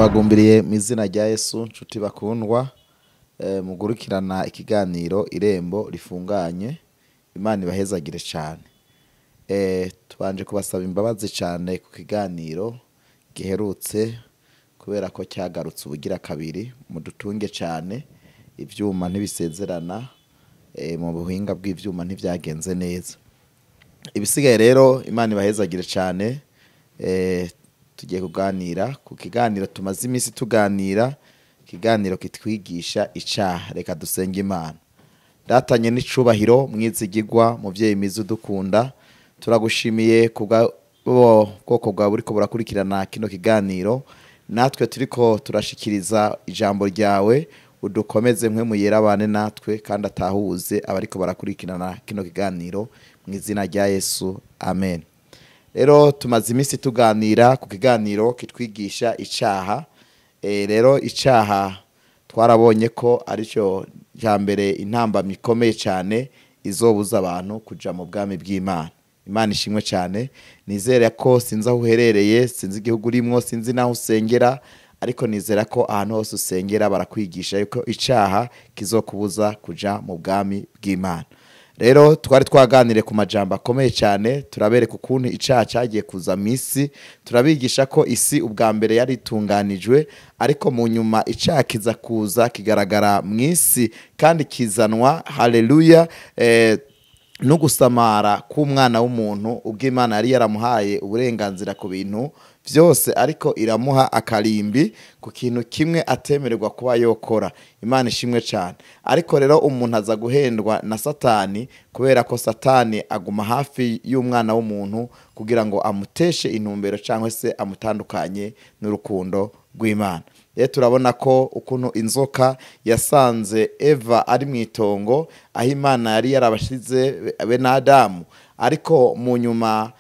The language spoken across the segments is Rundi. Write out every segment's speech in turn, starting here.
Turabagumbiriye mu izina rya Yesu, nshuti bakundwa, mugurukirana ikiganiro Irembo Rifunganye. Imana ibahezagire cyane. Tubanje kubasaba imbabazi cyane ku kiganiro giherutse, kubera ko cyagarutse ubugira kabiri. Mudutunge cyane, ivyuma ntibisezerana, mu buhinga bw'ivyuma ntivyagenze neza. Ibisigaye rero, Imana ibahezagire cyane. Tugiye kuganira ku kiganiro tumaze iminsi tuganira, ikiganiro kitwigisha icaha. Reka dusenge Imana. Datanye n'icubahiro, mwizigirwa, muvyeyi mwiza udukunda, turagushimiye kubwa bwoko bwawe buriko burakurikirana kino kiganiro. Natwe turiko turashikiriza ijambo ryawe, udukomeze mwe muyerabane natwe, kandi atahuze abariko barakurikirana kino kiganiro, mu izina rya Yesu, amen. Rero tumaze iminsi tuganira ku kiganiro kitwigisha icaha. Rero icaha twarabonye ko aricyo cya mbere, intambamyi ikomeye cyane izobuza abantu kuja mu bwami bw'Imana. Imana ishimwe cyane. Nizere ko, sinzi aho uherereye, sinzi igihugu urimwo, sinzi naho usengera, ariko nizera ko ahantu hose usengera barakwigisha yuko icaha kizokubuza kuja mu bwami bw'Imana. Rero twari twaganire ku majambo akomeye cyane, turabereka ukuntu icaha cyagiye kuza mu isi, turabigisha ko isi ubwa mbere yari itunganijwe, ariko mu nyuma icaha kiza kuza kigaragara mu isi, kandi kizanwa, haleluya, no gusamara k'umwana w'umuntu, ubwo Imana yari yaramuhaye uburenganzira ku bintu byose, ariko iramuha akarimbi ku kintu kimwe atemererwa kuba yokora. Imana ishimwe cyane. Ariko rero umuntu aza guhendwa na Satani, kubera ko Satani aguma hafi y'umwana w'umuntu kugira ngo amuteshe intumbero cyangwa se amutandukanye n'urukundo rw'Imana. Rero turabona ko ukuntu inzoka yasanze Eva ari mu itongo aho Imana yari yarabashize be na Adamu, ariko mu nyuma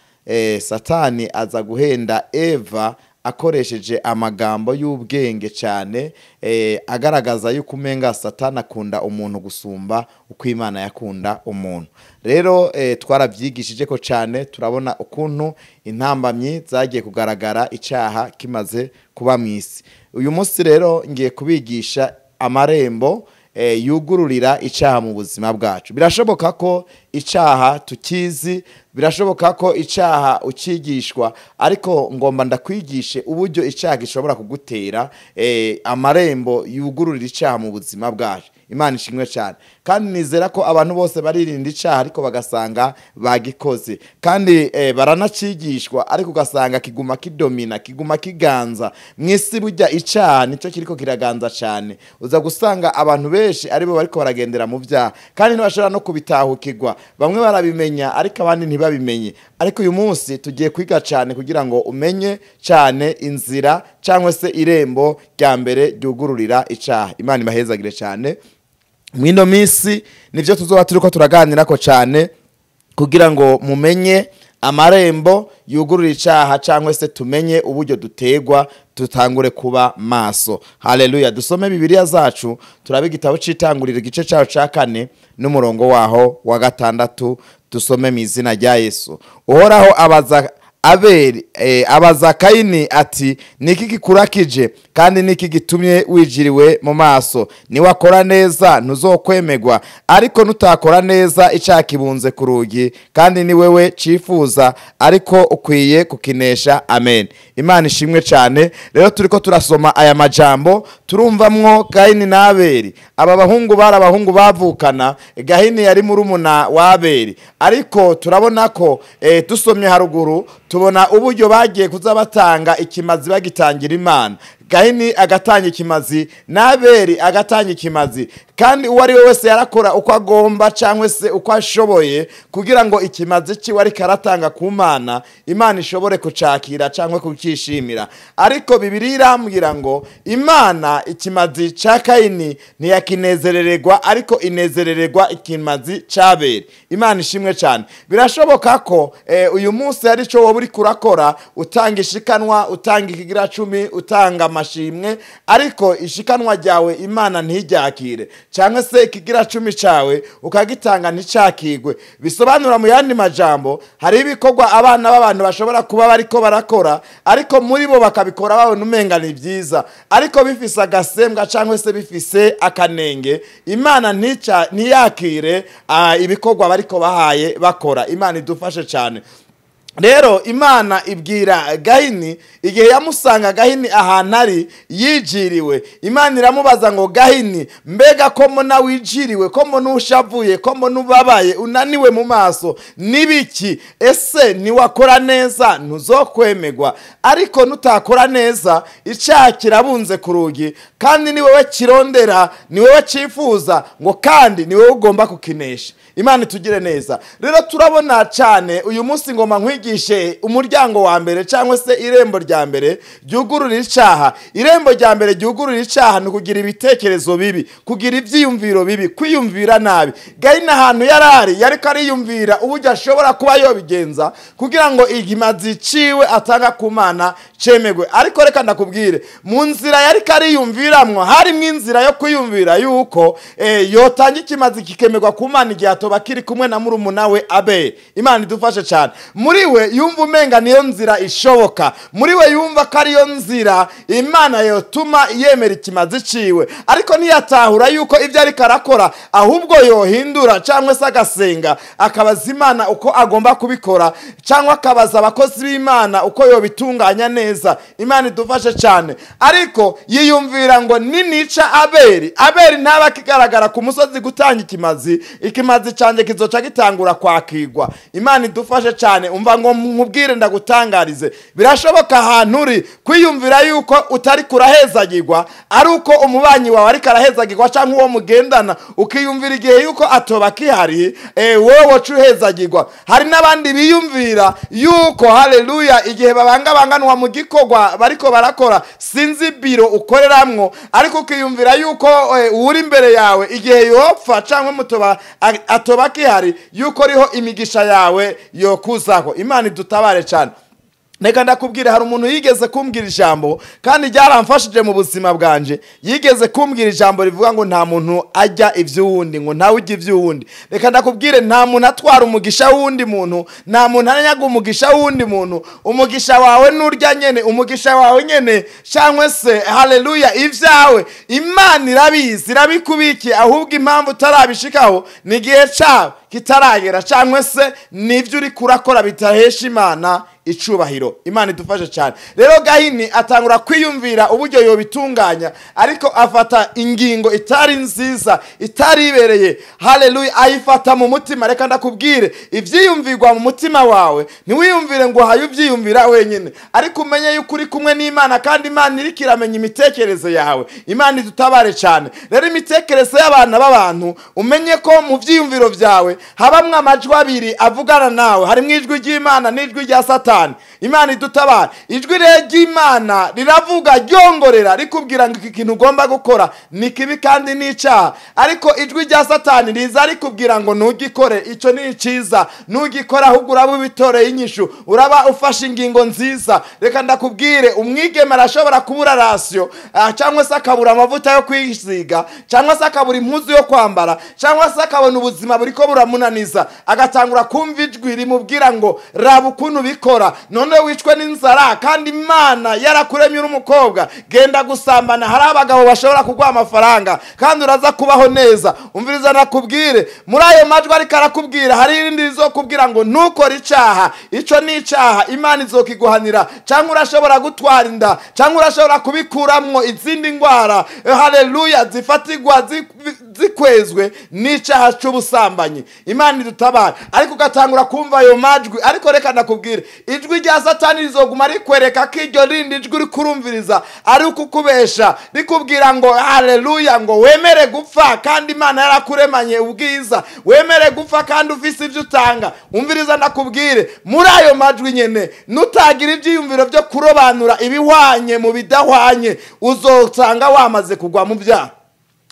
Satani aza guhenda Eva akoresheje amagambo y'ubwenge cyane, agaragaza yuko umenga Satani akunda umuntu gusumba uko Imana yakunda umuntu. Rero twarabyigishije ko cyane, turabona ukuntu intambamyi zagiye kugaragara icaha kimaze kuba mu isi. Uyu munsi rero ngiye kubigisha amarembo yugururira icaha mu buzima bwacu. Birashoboka ko icaha tukizi, birashoboka ko icaha ukigishwa, ariko ngomba ndakwigishe uburyo icaha gishobora kugutera, amarembo yugururira icaha mu buzima bwacu. Imana ishimwe cyane. Kandi nizera ko abantu bose baririnda icaha, ariko bagasanga bagikoze, kandi baranacigishwa, ariko ugasanga kiguma kidomina, kiguma kiganza mu isi. Burya icaha nicyo kiriko kiraganza cyane. Uza gusanga abantu benshi aribo bariko baragendera mu byaha, kandi ntibashobora no kubitahukirwa. Bamwe barabimenya, ariko abandi ntibabimenye. Ariko uyu munsi tugiye kwiga cyane kugira ngo umenye cyane inzira cyangwa se irembo rya mbere ryugururira icaha. Imana ibahezagire cyane. Mwino minsi nivyo tuzoba turiko turaganira ko cyane, kugira ngo mumenye amarembo yugurura icaha, cyangwa se tumenye uburyo dutegwa, tutangure kuba maso. Haleluya. Dusome Bibiliya zacu, turabe igitabo c'Itanguriro, igice cyaho ca 4 n'umurongo waho wa 6. Dusome mu izina rya Yesu. Uhoraho abaza Abeli, abaza Kayini ati: "Niki gikurakije, kandi niki gitumye wijiriwe mu maso? Niwakora neza ntuzokwemegwa, ariko nutakora neza icaha kibunze ku rugi, kandi ni wewe cifuza, ariko ukwiye kukinesha." Amen. Imana ishimwe cyane. Rero turiko turasoma aya majambo, turumvamwo Kayini na Abeli. Aba bahungu bari abahungu bavukana. Gahini yari murumuna wa Abeli, ariko turabona ko dusomye haruguru tubona uburyo bagiye kuza batanga ikimazi, bagitangira Imana. Gahini agatanga ikimazi, n'Abeli agatanga ikimazi, kandi uwo ari we wese yarakora uko agomba cyangwa se uko ashoboye kugira ngo ikimazi ciwe ariko aratanga ku Mana, Imana ishobore kucakira cyangwa kukishimira. Ariko Bibiliya irambwira ngo Imana ikimazi ca Kayini ntiyakinezerererwa, ariko inezerererwa ikimazi c'Abeli. Imana ishimwe cyane. Birashoboka ko uyu munsi hari ico wowe uriko urakora, utanga ishikanwa, utanga ikigira cumi, utanga amashimwe ariko ishikanwa ryawe Imana ntiryakire, cyangwa se ikigira cumi cawe ukagitanga nticakigwe. Bisobanura mu yandi majambo, hari ibikorwa abana b'abantu bashobora kuba bariko barakora, ariko muri bo bakabikora babona umenga ni byiza, ariko bifise agasembwa cyangwa se bifise akanenge. Imana ntiyakire ibikorwa bariko bahaye bakora. Imana idufashe cyane. Rero Imana ibwira Gahini igihe yamusanga Gahini ahantu ari yijiriwe, Imana iramubaza ngo Gahini, mbega ko mbona wijiriwe, ko mbona ushavuye, ko mbona ubabaye, unaniwe mu maso, nibiki? Ese niwakora neza ntuzokwemegwa? Ariko nutakora neza icyaha kirabunze ku rugi, kandi ni wowe kirondera, ni wowe cifuza, ngo kandi ni wowe ugomba kukinesha. Imana itugire neza. Rero turabona cyane uyu munsi ngoma nkwigishe umuryango wa mbere cyangwa se irembo rya mbere ryugurura icyaha. Irembo rya mbere ryugurura icyaha ni kugira ibitekerezo bibi, kugira ibyiyumviro bibi, kwiyumvira nabi. Gahini ahantu yarari yariko ariyumvira uburyo ashobora kuba yobigenza kugira ngo igimazi ciwe atanga ku Mana cemegwe. Ariko reka ndakubwire, mu nzira yariko ariyumviramwo harimwo inzira yo kwiyumvira yuko yotanga ikimazi kikemegwa ku Mana igihe atoba kiri kumwe na murumuna we Abeli. Imana idufashe cyane. Muri we yumva umenga niyo nzira ishoboka, muri we yumva ko ariyo nzira Imana yotuma yemera ikimazi ciwe, ariko ntiyatahura yuko ibyo ariko arakora ahubwo yohindura cyangwa se agasenga akabaza Imana uko agomba kubikora, cyangwa akabaza abakozi b'Imana uko yobitunganya neza. Imana idufashe cyane. Ariko yiyumvira ngo ninica Abeli, Abeli ntaba kigaragara ku musozi gutanga ikimazi, ikimazi cyanjye kizoca gitangura kwakigwa. Imana idufashe cyane. Umva ngo nkubwire ndagutangarize, birashoboka ahantu uri kwiyumvira yuko utari kurahezagirwa ari uko umubanyi wawe ariko arahezagirwa cyangwa uwo mugendana, ukiyumvira igihe yuko atoba kihari wowe woca uhezagirwa. Hari n'abandi biyumvira yuko haleluya igihe babangabanganwa mu gikorwa bariko barakora, sinzi biro ukoreramwo, ariko ukiyumvira yuko uri imbere yawe igihe yopfa cyangwa mutoba atoba kihari yuko riho imigisha yawe yokuzaho. Imana idutabare cyane. Reka ndakubwira, hari umuntu yigeze kumbwira ijambo kandi ryaramfashije mu buzima bwanje. Yigeze kumbwira ijambo rivuga ngo nta muntu ajya ivy'uwundi, ngo ntawe ujya ivy'uwundi. Reka ndakubwire, nta muntu atwara umugisha w'undi muntu, nta muntu anyaga umugisha w'undi muntu. Umugisha wawe nurya nyene, umugisha wawe nyene, cyangwa se haleluya ivyawe Imana irabizi, irabikubikiye. Ahubwo impamvu utarabishikaho ni igihe cyawe kitaragera, cyangwa se nivyo uri kurakora bitahesha Imana icubahiro. Imana idufashe cyane. Rero Gahini atangura kwiyumvira uburyo yobitunganya, ariko afata ingingo itari nziza, itari ibereye. Haleluya, ayifata mu mutima. Reka ndakubwire, ivyiyumvirwa mu mutima wawe ntiwiyumvire ngo hayo uvyiyumvira wenyine, ariko umenye yuko uri kumwe n'Imana, kandi Imana iriko iramenya imitekerereze yawe. Imana idutabare cyane. Rero imitekerereze y'abana b'abantu, umenye ko mu vyiyumviro vyawe habamwe amajwi abiri avugana nawe, harimwo ijwi ry'Imana n'ijwi rya Satani. Imana idutabara. Ijwi ry'Imana riravuga ryongorera rikubwira ngo iki kintu ugomba gukora ni kibi kandi ni icyaha, ariko ijwi rya Satani riza rikubwira ngo ntugikore, icyo ni icyiza, ntugikora ahubwo uraba ubitoreye inyishu, uraba ufashe ingingo nziza. Reka ndakubwire, umwigeme arashobora kubura rasiyo, cyangwa se akabura amavuta yo kwisiga, cyangwa se akabura impuzu yo kwambara, cyangwa se akabona ubuzima buriko buramunaniza, agatangura kumva ijwi rimubwira ngo raba ukuntu bikora, none wicwe n'inzara kandi Imana yarakuremye uri umukobwa, genda gusambana, hari abagabo bashobora kuguha amafaranga kandi uraza kubaho neza. Umviriza nakubwire, muri ayo majwi ariko arakubwira hari irindi rizokubwira ngo ntukore icyaha, ico ni icyaha, Imana izokiguhanira, cyangwa urashobora gutwara inda, cyangwa urashobora kubikuramwo izindi ndwara, haleluya, zifatigwa zikwezwe n'icyaha cy'ubusambanyi. Imana idutabara. Ariko ugatangura kumva ayo majwi. Ariko reka ndakubwire, ijwi rya Satani rizoguma rikwereka ko iryo rindi jwi uri kurumviriza ari ukukubesha, rikubwira ngo haleluya, ngo wemere gupfa kandi Imana yarakuremanye ubwiza, wemere gupfa kandi ufise ivyo utanga. Umviriza ndakubwire, muri ayo majwi nyene nutagira ivyiyumviro byo kurobanura ibihwanye mu bidahwanye, uzosanga wamaze kugwa mu byaha.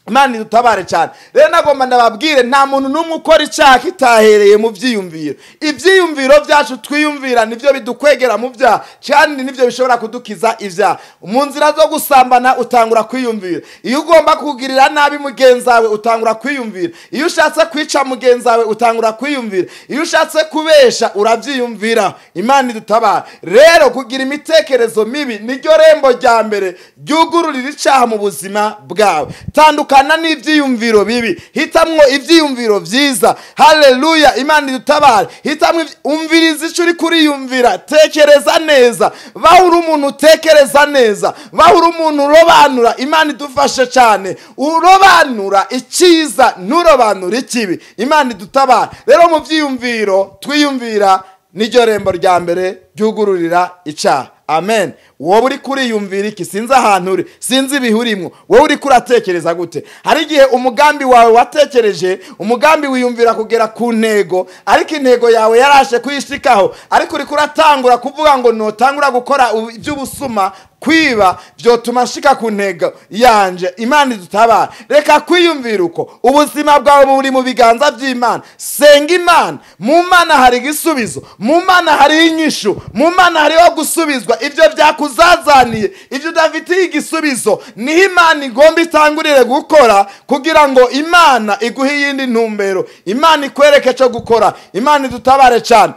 Imana idutabare cyane. Rero nagomba ndababwire, nta muntu n'umwe ukora icyaha kitahereye mu byiyumviro. Ibyiyumviro byacu twiyumvira nibyo bidukwegera mu byaha, kandi nibyo bishobora kudukiza ibyaha. Mu nzira zo gusambana utangura kwiyumvira. Iyo ugomba kugirira nabi mugenzi wawe utangura kwiyumvira. Iyo ushatse kwica mugenzi wawe utangura kwiyumvira. Iyo ushatse kubesha urabyiyumvira. Imana idutabare. Rero kugira imitekerezo mibi niryo rembo rya mbere ryugururira icyaha mu buzima bwawe. Tandukana n'ibyiyumviro bibi, hitamwo ibyiyumviro byiza. Haleluya, Imana idutabare. Hitamwo, umviriza icyo uri kuriyumvira, tekereza neza, bahura umuntu utekereza neza, bahura umuntu urobanura. Imana idufashe cyane, urobanura icyiza nturobanura ikibi. Imana idutabare. Rero mu byiyumviro twiyumvira niryo rembo rya mbere ryugururira icyaha. Amen. Wowe uri kuriyumvira iki? Sinzi ahantu uri, sinzi ibihurimwo. Wowe uri kuratekereza gute? Hari igihe umugambi wawe watekereje, umugambi wiyumvira kugera ku ntego, ariko intego yawe yarashe kuyishikaho, ariko uri kuratangura kuvuga ngo notangura gukora iby'ubusuma, kwiba, byotuma nshika ku ntego yanje. Imana idutabara. Reka kwiyumvira uko. Ubuzima bwawe buri mu biganza by'Imana. Senga Imana. Mu Mana hari igisubizo, mu Mana hari inyishu, mu Mana hariho gusubizwa ibyo byakuzazaniye, ibyo udafitiye igisubizo. Niho Imana igomba itangurire gukora, kugira ngo Imana iguhe iyindi ntumbero, Imana ikwereke cyo gukora. Imana idutabare cyane.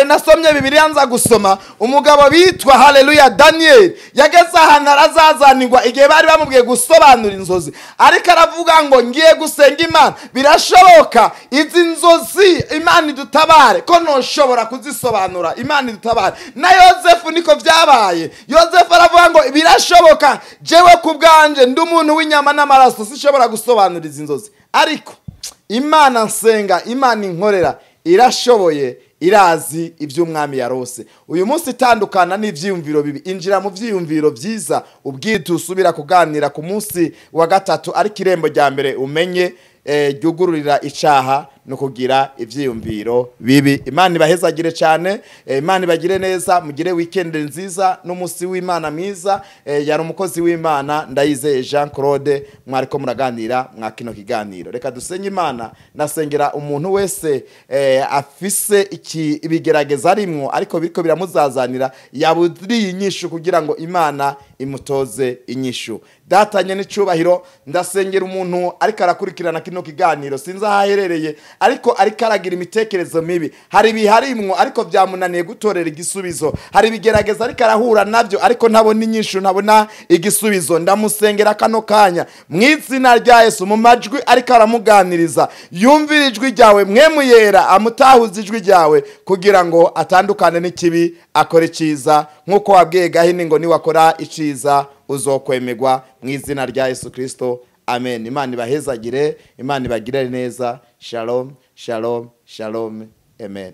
Nasomye Bibiliya nza gusoma umugabo bitwa haleluya Daniel, yageze ahantu arazazanirwa igihe bari bamubwiye gusobanura inzozi, ariko aravuga ngo ngiye gusenga Imana, birashoboka izi nzozi Imana idutabare ko ntoshobora kuzisobanura. Imana idutabare. Na Yosefu niko byabaye. Yosefu aravuga ngo birashoboka, jewe ku bwanje ndi umuntu w'inyama n'amaraso, sinshobora gusobanura izi nzozi, ariko Imana nsenga, Imana inkorera, irashoboye, irazi iby'umwami yarose. Uyu munsi itandukana n'ibyiyumviro bibi, injira mu byiyumviro byiza. Ubwite usubira kuganira ku munsi wa gatatu, ariko irembo rya mbere umenye ryugururira icaha no kugira ibyiyumviro bibi. Imana ibahezagire cyane, Imana ibagire neza, mugire weekend nziza n'umunsi w'Imana mwiza. Yari umukozi w'Imana Ndayizeye Jean Claude, mwariko muraganira mwa kino kiganiro. Reka dusenye Imana. Nasengera umuntu wese afise ibigerageza arimwo, ariko biriko biramuzazanira, yaburiye inyishu kugira ngo Imana imutoze inyishu. Datanye n'icubahiro, ndasengera umuntu ariko arakurikirana kino kiganiro, sinzi aho aherereye, ariko ariko aragira imitekerezo mibi. Hari ibiharimwo ariko byamunaniye gutorera igisubizo, hari ibigerageza ariko arahura nabyo, ariko ntabona inyishu, ntabona igisubizo. Ndamusengera kano kanya mu izina rya Yesu, mu majwi ariko aramuganiriza, yumvira ijwi ryawe, mwemuyera amutahuza ijwi ryawe, kugira ngo atandukane n'ikibi akore icyiza, nkuko wabwiye Gahini ngo niwakora icyiza uzokwemegwa, mu izina rya Yesu Kristo. Amen. Imana ibahezagire, Imana ibagirire neza. Shalom, shalom, shalom. Amen.